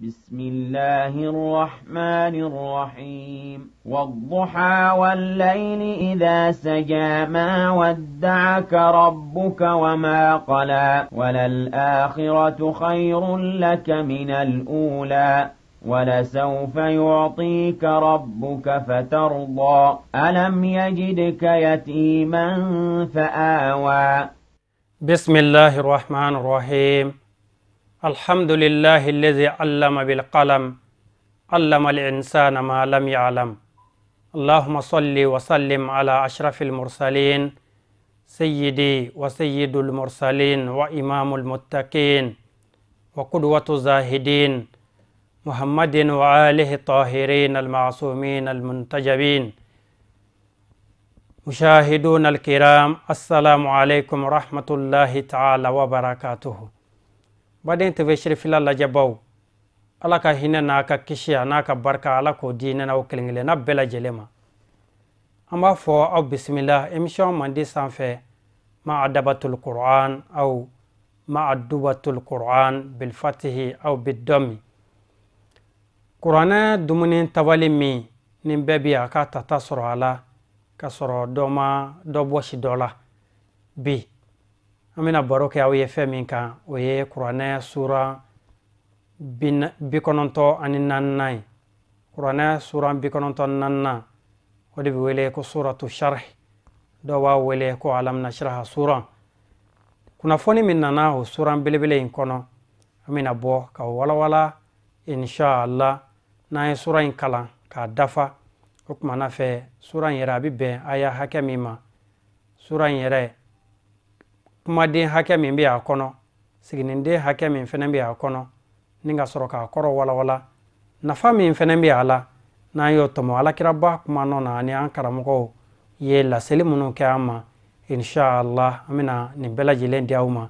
بسم الله الرحمن الرحيم والضحى والليل إذا سجى ما ودعك ربك وما قلى وللآخرة خير لك من الأولى ولسوف يعطيك ربك فترضى ألم يجدك يتيما فآوى. بسم الله الرحمن الرحيم. الحمد لله الذي علم بالقلم، علم الإنسان ما لم يعلم. اللهم صل وسلم على أشرف المرسلين، سيدي وسيد المرسلين وإمام المتقين وقدوة الزاهدين، محمد وآله الطاهرين المعصومين المنتجبين. مشاهدون الكرام، السلام عليكم ورحمة الله تعالى وبركاته. Baden tv sherifila lajɛbaw, Ala ka hinɛ n'a ka kisi a n'a ka barika Ala k'o di ne n'aw kelen kelenna bɛɛ lajɛlen ma. An b'a fɔ aw bisimila émission mandi sanfɛ, ma'adabatul Qur'an aw ma'adubatul Qur'an bil fatihi aw bid-dammi. Kuranɛ dumuni tabali min ni bɛɛ bi a ka tata sɔrɔ a la ka sɔrɔ dɔ ma dɔ bɔsi dɔ la. Bi an bɛna baro kɛ aw ye fɛn min kan, o ye kuranɛ sura 94 ye. Kuranɛ sura 94, o de bɛ wele ko suratu sharh, dɔw b'a wele ko alam nashraha sura. Kunnafoni min nana o sura belebele in kɔnɔ, an bɛna bɔ ka walawala inshallah n'an ye sura in kalan k'a dafa. O tuma na fɛ, sura in yɛrɛ a bɛ bɛn aya hakɛ min ma, sura in yɛrɛ kumaden hakɛ min bɛ a kɔnɔ, siginiden hakɛ min fɛnɛ bɛ a kɔnɔ, ni ka sɔrɔ k'a kɔrɔ walawala, nafa min fɛnɛ bɛ a la, n'an y'o tɔmɔ alakiraba kuma nɔ na ani an karamɔgɔw ye laseli minnu kɛ an ma, inshallah an bɛna nin bɛɛ lajɛlen di aw ma.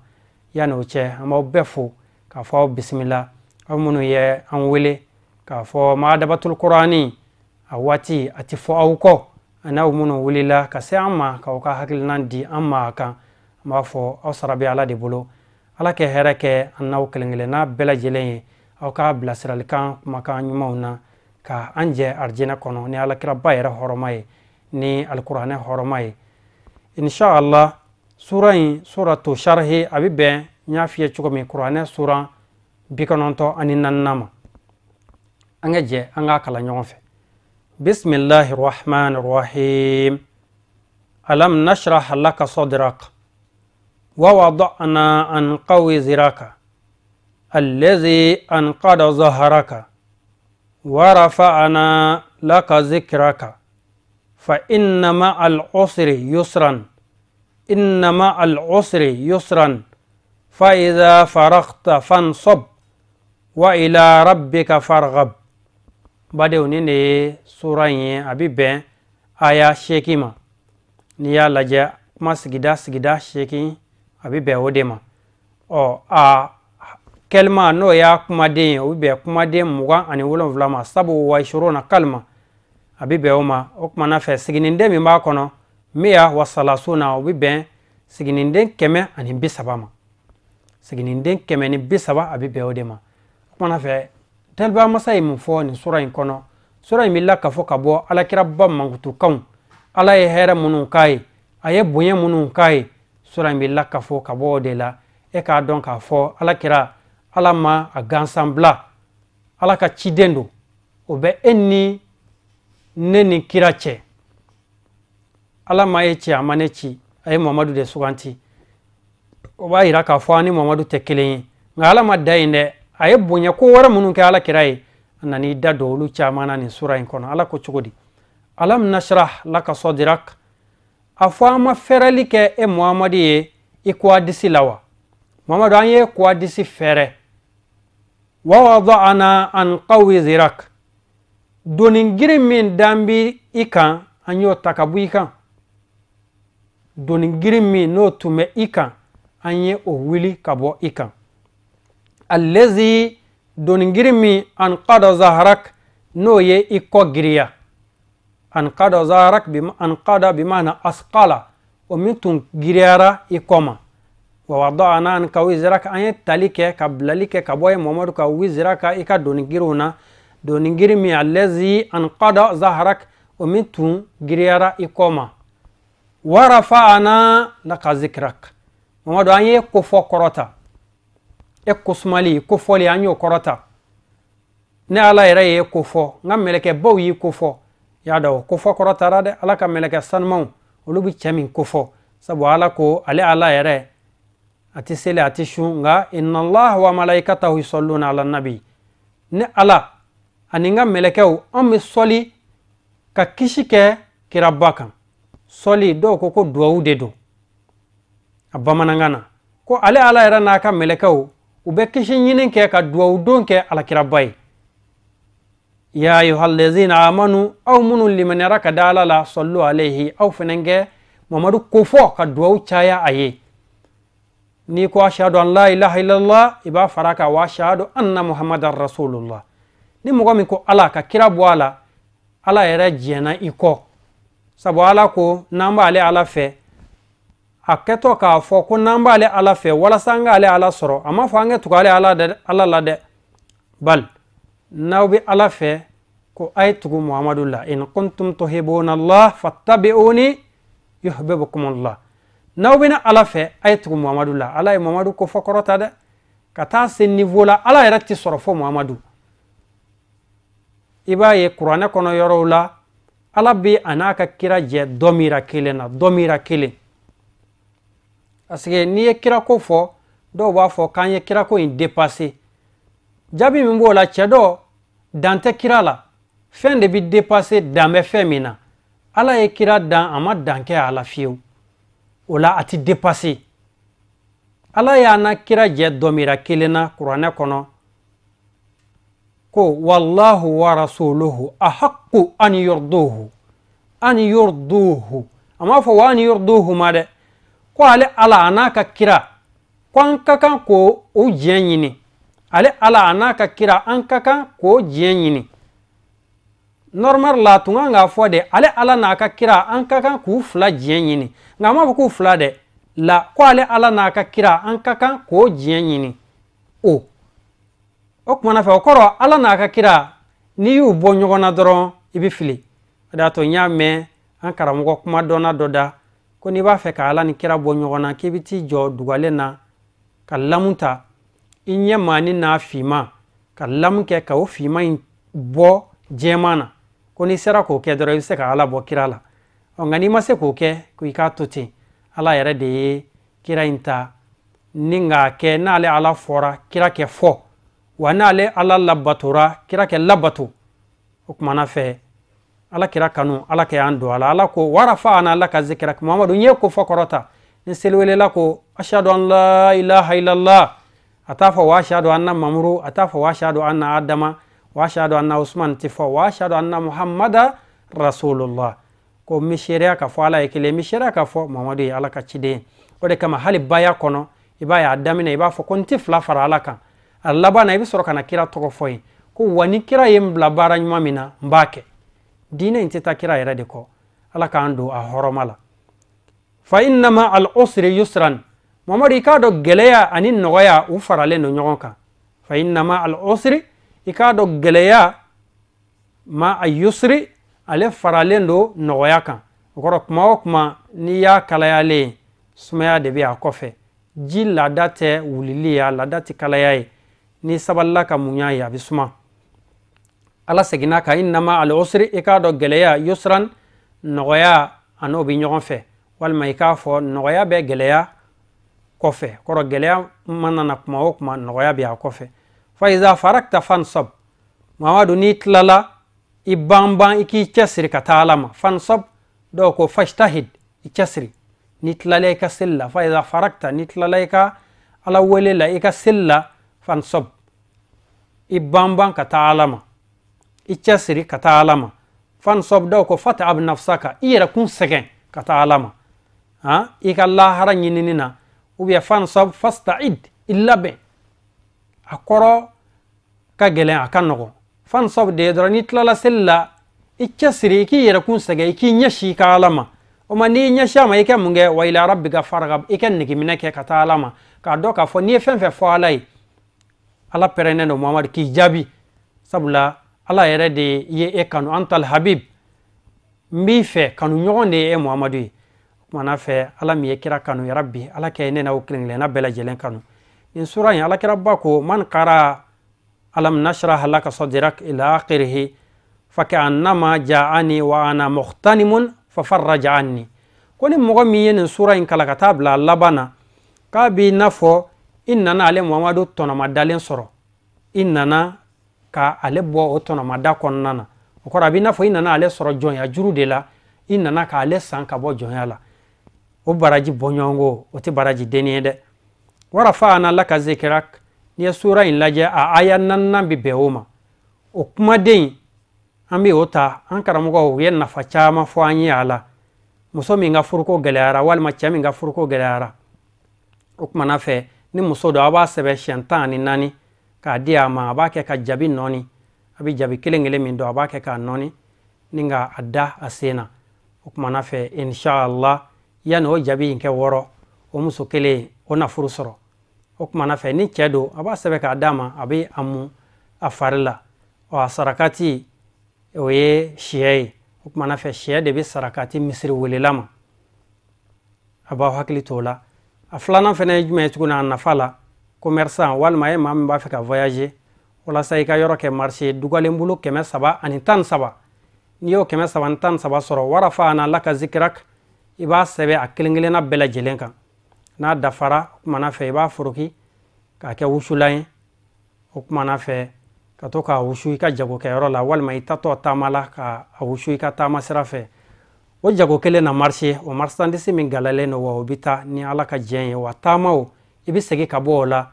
Yanni o cɛ, an b'aw bɛɛ fo k'a fɔ aw bisimila, aw minnu ye an wele k'a fɔ ma'adabatul Qur'ani a waati a ti fɔ aw kɔ, ani aw minnu wulila ka se an ma k'aw ka hakilina di an ma a kan. An b'a fɔ aw sara bɛ Ala de bolo. Ala kɛ hɛrɛ kɛ an n'aw kelen kelenna bɛɛ lajɛlen ye, aw ka bilasiralikan kumakan ɲumanw na ka an jɛ arijinɛ kɔnɔ ni alakiraba yɛrɛ hɔrɔma ye, ni alikuranɛ hɔrɔma ye. Inshallah sura in, suratu sharhi, a bɛ bɛn n y'a f'i ye cogo min kuranɛ sura 94 ma. An ka jɛ an k'a kalan ɲɔgɔn fɛ. Bismillahir rahmanir rahim. Alam nashrah laka sadrak wa wada'na anka wizraka allazi anqada zahraka wa rafa'na laka zikraka fa inna ma'al usri yusran inna ma'al usri yusran fa idha faraghta fansab wa ila rabbika farghab. Badenw, nin de ye sura in ye, a bɛ bɛn aya 8 ma. N'i y'a lajɛ kuma sigida sigida 8, a bɛ bɛn o de ma. Ɔ a kɛlima n'o y'a kumaden ye, o bɛ bɛn kumaden 27 ma, sabu wa ishiruna kalima, a bɛ bɛn o ma. O tuma na fɛ, siginiden min b'a kɔnɔ miya wa salasuna, o bɛ bɛn siginiden 130 ma. Siginiden 130, a bɛ bɛn o de ma. O tuma na fɛ, taliba masa ye mun fɔ nin sura in kɔnɔ? Sura in bɛ lakafo ka bɔ alakiraba mankutukanw, Ala ye hɛrɛ minnu k'a ye, a ye bonya minnu k'a ye, sura in bɛ lakafo ka bɔ o de la. E k'a dɔn k'a fɔ alakira, Ala ma a gansan bila, Ala ka ciden don, o bɛ e ni ne ni kira cɛ. Ala ma e ci, a ma ne ci, a ye Mamadu de suganti. O b'a yira k'a fɔ an ni Mamadu tɛ kelen ye. Nka Ala ma da yen dɛ, a ye bonya ko wɛrɛ minnu kɛ alakira ye, a nan'i da don olu caman na nin sura in kɔnɔ. Ala ko cogo di? Alam nashrah laka sadrak, a fɔ an ma fɛrɛli kɛ e Muhamadu ye i ko hadisi la wa? Muhamadu, an ye ko hadisi fɛrɛ. Wa wada'na anka wizrak, doni girin min dan bi i kan, an y'o ta ka bɔ i kan. Doni girin min n'o tun bɛ i kan, an ye o wuli ka bɔ i kan. Allazi, doni girin min anqada zahrak, n'o ye i kɔ giriya. Anqada zahrak bi anqada bi maana asqala, o min tun giriyara i kɔ ma. Wa wada'na anka wizraka, an ye tali kɛ ka bilali kɛ ka bɔ ye Muhamadu ka wizraka i ka doni girinw na, doni girin min allazi anqada zahrak, o min tun giriyara i kɔ ma. Wa rafa'na laka zikrak, Muhamadu an ye kofɔ kɔrɔta, e kosumali kofɔli an y'o kɔrɔta. Ne Ala yɛrɛ ye kofɔ, n ka mɛlɛkɛbaw y'i kofɔ. Y'a dɔn o kofɔ kɔrɔtara dɛ, Ala ka mɛlɛkɛ sanumanw olu bɛ cɛ min kofɔ, sabu Ala ko ale Ala yɛrɛ a tɛ seli a tɛ sun, nka inna Allah wa malaikatahu yusalluna ala nabi, ne Ala ani n ka mɛlɛkɛw an bɛ sɔli ka kisi kɛ kiraba kan. Sɔli dɔw ko ko duwawu de don a bamanankan na, ko ale Ala yɛrɛ n'a ka mɛlɛkɛw u bɛ kisi ɲini kɛ ka duwawu don kɛ alakiraba ye. Ya ayyuhallazina amanu, aw minnu limaniyara ka da Ala la, sallu alayhi, aw fɛnɛ kɛ Muhamadu kofɔ ka duwawu caya a ye. N'i ko ashhadu an la ilaha illallah, i b'a fara kan wa ashhadu anna muhammadan rasulullah. Ni mɔgɔ min ko Ala ka kira bɔ a la, Ala yɛrɛ jɛnna i kɔ, sabu Ala ko n'an b'ale Ala fɛ, a kɛtɔ k'a fɔ ko n'an b'ale Ala fɛ walasa an k'ale Ala sɔrɔ, a m'a fɔ an ka tugu ale Ala la dɛ, bal n'aw bɛ Ala fɛ ko a ye tugu Muhamadu la. In kuntum tuhibuna Allah fattabi'uni yuhibbukum Allah, n'aw bɛna Ala fɛ a ye tugu Muhamadu la. Ala ye Muhamadu ko fɔ kɔrɔta dɛ, ka taa se niveau la Ala yɛrɛ tɛ sɔrɔ fo Muhamadu. I b'a ye kuranɛ kɔnɔ yɔrɔw la, Ala bɛ a n'a ka kira jɛ dɔmira kelen na, dɔmira kelen. Parce que n'i ye kirako fɔ, dɔw b'a fɔ k'an ye kirako in dépassé. Jaabi min b'o la, cɛ dɔ dan tɛ kira la, fɛn de bɛ dépassé, dan bɛ fɛn min na. Ala ye kira dan, a ma dan kɛ a la fiyewu, o la a ti dépassé. Ala y'a na kira jɛ dɔmira kelen na kuranɛ kɔnɔ, ko wallahu wa rasuluhu ahaqqu an yurduhu, an yurduhu, a m'a fɔ wa an yurduhu ma dɛ, ko ale Ala a n'a ka kira ko an ka kan k'o o diɲɛ ɲini, ale Ala a n'a ka kira an ka kan k'o diɲɛ ɲini. Normal la tun kan k'a fɔ de ale Ala n'a ka kira an ka kan k'u fila diɲɛ ɲini, nka a m'a fɔ k'u fila dɛ, la ko ale Ala n'a ka kira an ka kan k'o diɲɛ ɲini. O kumana fɛ, o kɔrɔ Ala n'a ka kira n'i y'u bɔ ɲɔgɔn na dɔrɔn i bɛ fili. O de y'a to n y'a mɛn an karamɔgɔ kuma dɔnna dɔ da ko n'i b'a fɛ ka Ala ni kira bɔ ɲɔgɔn na, k'i bɛ t'i jɔ dugalen na ka lamu ta i ɲɛ maani n'a finman, ka lamu kɛ ka o finman in bɔ jɛman na, ko n'i sera k'o kɛ dɔrɔn i bɛ se ka Ala bɔ kira la. Ɔ nka n'i ma se k'o kɛ, ko i k'a to ten. Ala yɛrɛ de ye kira in ta ni k'a kɛ n'ale Ala fɔra kira kɛ fɔ, wa n'ale Ala labatora kira kɛ labato. O kumana fɛ Ala kira kanu, Ala kɛ y'an don a la. Ala ko warafa'na laka zikrak, Muhamadu n ye ko fɔ kɔrɔta. Ni seliwelela ko ashhadu an la ilaha illallah, a t'a fɔ wa ashhadu anna Mamuru, a t'a fɔ wa ashhadu anna Adama, wa ashhadu anna Usman, tɛ fɔ wa ashhadu anna Muhammada rasulullah. Ko n bɛ seereya k'a fɔ Ala ye kelen, n bɛ seereya k'a fɔ Muhamadu ye Ala ka ciden. O de kama hali baya kɔnɔ i b'a ye a daminɛ i b'a fɔ ko n tɛ fila fara Ala kan, a laban na i bɛ sɔrɔ ka na kira tɔgɔ fɔ yen, ko wa ni kira ye n bila baara ɲuman min na n b'a kɛ. Diinɛ in tɛ taa kira yɛrɛ de kɔ. Ala k'an don a hɔrɔma la. Fa inna ma al usri yusran, Muhamadu i k'a dɔn gɛlɛya ani nɔgɔya u faralen don ɲɔgɔn kan. Fa inna ma al usri, i k'a dɔn gɛlɛya ma a yusri, ale faralen don nɔgɔya kan. O kɔrɔ kuma o kuma n'i y'a kalayalen, sumaya de bɛ a kɔfɛ. Ji laada tɛ wulili ye, a laada tɛ kalaya ye. N'i sabalila ka muɲa ye, a bɛ suma. Ala seginna kan innama al usri, i k'a dɔn gɛlɛya yusran, nɔgɔya a n'o bɛ ɲɔgɔn fɛ, walima i k'a fɔ nɔgɔya bɛ gɛlɛya kɔfɛ. Kɔrɔ gɛlɛya mana na kuma o kuma nɔgɔya bɛ a kɔfɛ. Fa iza farakta fansab, Muhamadu n'i tilala i banban i k'i cɛsiri ka taa Ala ma. Fansab, dɔw ko fajtahid, i cɛsiri. N'i tilala i ka seli la, fa iza farakta, n'i tilala i ka Ala wele la i ka seli la, fansab, i banban ka taa Ala ma, i cɛsiri ka taa Ala ma. Fansab, dɔw ko fat'ab nafsaka, i yɛrɛ kun sɛgɛn ka taa Ala ma, han, i ka lahara ɲinini na. Ou bien fansab fasta'id, i labɛn. A kɔrɔ ka gɛlɛn, a ka nɔgɔn. Fansab de ye dɔrɔn n'i tilala seli la, i cɛsiri, i k'i yɛrɛ kun sɛgɛn, i k'i ɲɛsin i ka Ala ma. O ma n'i ɲɛsin a ma, i kɛ mun kɛ? Wa ila rabbika farghab, i kɛ negeminɛ kɛ ka taa Ala ma, k'a dɔn k'a fɔ n'i ye fɛn fɛn fɔ Ala ye, Ala pɛrɛnnen don Muhamadu k'i jaabi, sabula Ala yɛrɛ de ye e kanu. Antal habib, n b'i fɛ, kanu ɲɔgɔn de ye e Muhamadu ye. O kumana fɛ, Ala min ye kira kanu, ya Rabbi, Ala kɛ ne n'aw kelen kelenna bɛɛ lajɛlen kanu. Nin sura in, Ala kira ba ko man qara alam nashrah laka sadrak ila akhirih faka'annama ja'ani wa ana muhtanimun fafarraja anni. Ko ni mɔgɔ min ye nin sura in kalan ka taa bila a laban na, k'a b'i n'a fɔ i nana ale Muhamadu tɔnɔmadalen sɔrɔ, i nana ka ale bɔ o tɔnɔmada kɔnɔna na. O kɔrɔ, a b'i n'a fɔ i nana ale sɔrɔ jɔnya juru de la, i nana k'ale san ka bɔ jɔnya la. O baraji bɔɲɔgɔnko, o tɛ baraji denni ye dɛ. Warafa'ana laka zikrak, n'i ye sura in lajɛ, a aya naaninan bɛ bɛn o ma. O kumaden an bɛ o ta, an karamɔgɔw u ye nafa caman fɔ an ye a la. Muso min ka furuko gɛlɛyara walima cɛ min ka furuko gɛlɛyara, o kumana fɛ, ni muso don, a b'a sɛbɛn siɲɛ 14 k'a di a ma. A b'a kɛ ka jabi nɔɔni, a bɛ jabi kelen kelen min dɔn, a b'a kɛ k'a nɔɔni ni ka a da a sen na. O kumana fɛ, inshallah, yanni o jabi in kɛ wɔɔrɔ, o muso kelen o na furu sɔrɔ. O kumana fɛ, ni cɛ don, a b'a sɛbɛn k'a d'a ma, a bɛ a mun a fari la. Ɔ, a sarakati o ye sɛ ye. O kumana fɛ, sɛ de bɛ sarakati misiri welela ma, a b'aw hakili t'o la. A filanan fana ye jumɛn ye tuguni a nafa la? Commerçant walima e maa min b'a fɛ ka voyager, walasa i ka yɔrɔ kɛ marché, dugalen bolo 313, n'i y'o 313 sɔrɔ, warafa'ana laka zikrak, i b'a sɛbɛn a kelen kelenna bɛɛ lajɛlen kan. N'a dafara, o kumana fɛ, i b'a foroki k'a kɛ wusulan ye. O kumana fɛ, ka to k'a wusu i ka jagokɛyɔrɔ la, walima i tatɔ taama la ka a wusu i ka taama sira fɛ. O jago kelen na marché, o marchandise min galalen don, wa o bɛ taa ni Ala ka diɲɛ ye. Wa taama o, i bɛ segin ka bɔ o la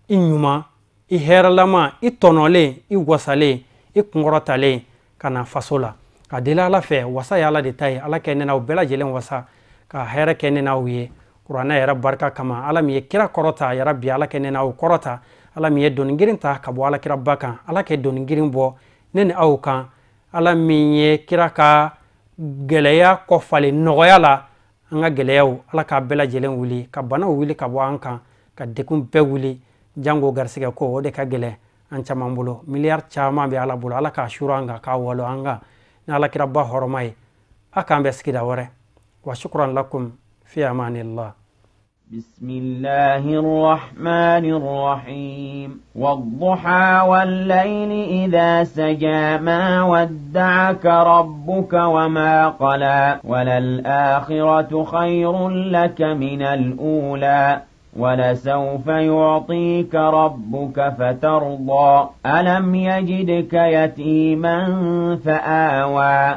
i ɲuman, i hɛrɛlama, i tɔnɔlen, i wasalen, i kunkɔrɔtalen ka na faso la. Ka deli Ala fɛ, wasa ye Ala de ta ye. Ala kɛ ne n'aw bɛɛ lajɛlen wasa, ka hɛrɛ kɛ ne n'aw ye kuranɛ yɛrɛ barika kama. Ala min ye kira kɔrɔta, ya Rabbi, Ala kɛ ne n'aw kɔrɔta. Ala min ye doni girin ta ka bɔ Ala kira ba kan, Ala kɛ doni girin bɔ ne ni aw kan. Ala min ye kira ka gɛlɛya kɔfalen nɔgɔya la, an ka gɛlɛyaw, Ala k'a bɛɛ lajɛlen wuli, ka banaw wuli ka bɔ an kan, ka degun bɛɛ wuli. Jango garisɛgɛ ko, o de ka gɛlɛn an caman bolo. Miliyari caman bɛ Ala bolo, Ala k'a suru an kan, k'a walo an kan ni Ala kira ba hɔrɔma ye. A k'an bɛn sigida wɛrɛ. Wa shukran lakum, fi amanillah. بسم الله الرحمن الرحيم. والضحى والليل إذا سجى، ما ودعك ربك وما قلى، وللآخرة خير لك من الأولى، ولسوف يعطيك ربك فترضى. ألم يجدك يتيما فآوى.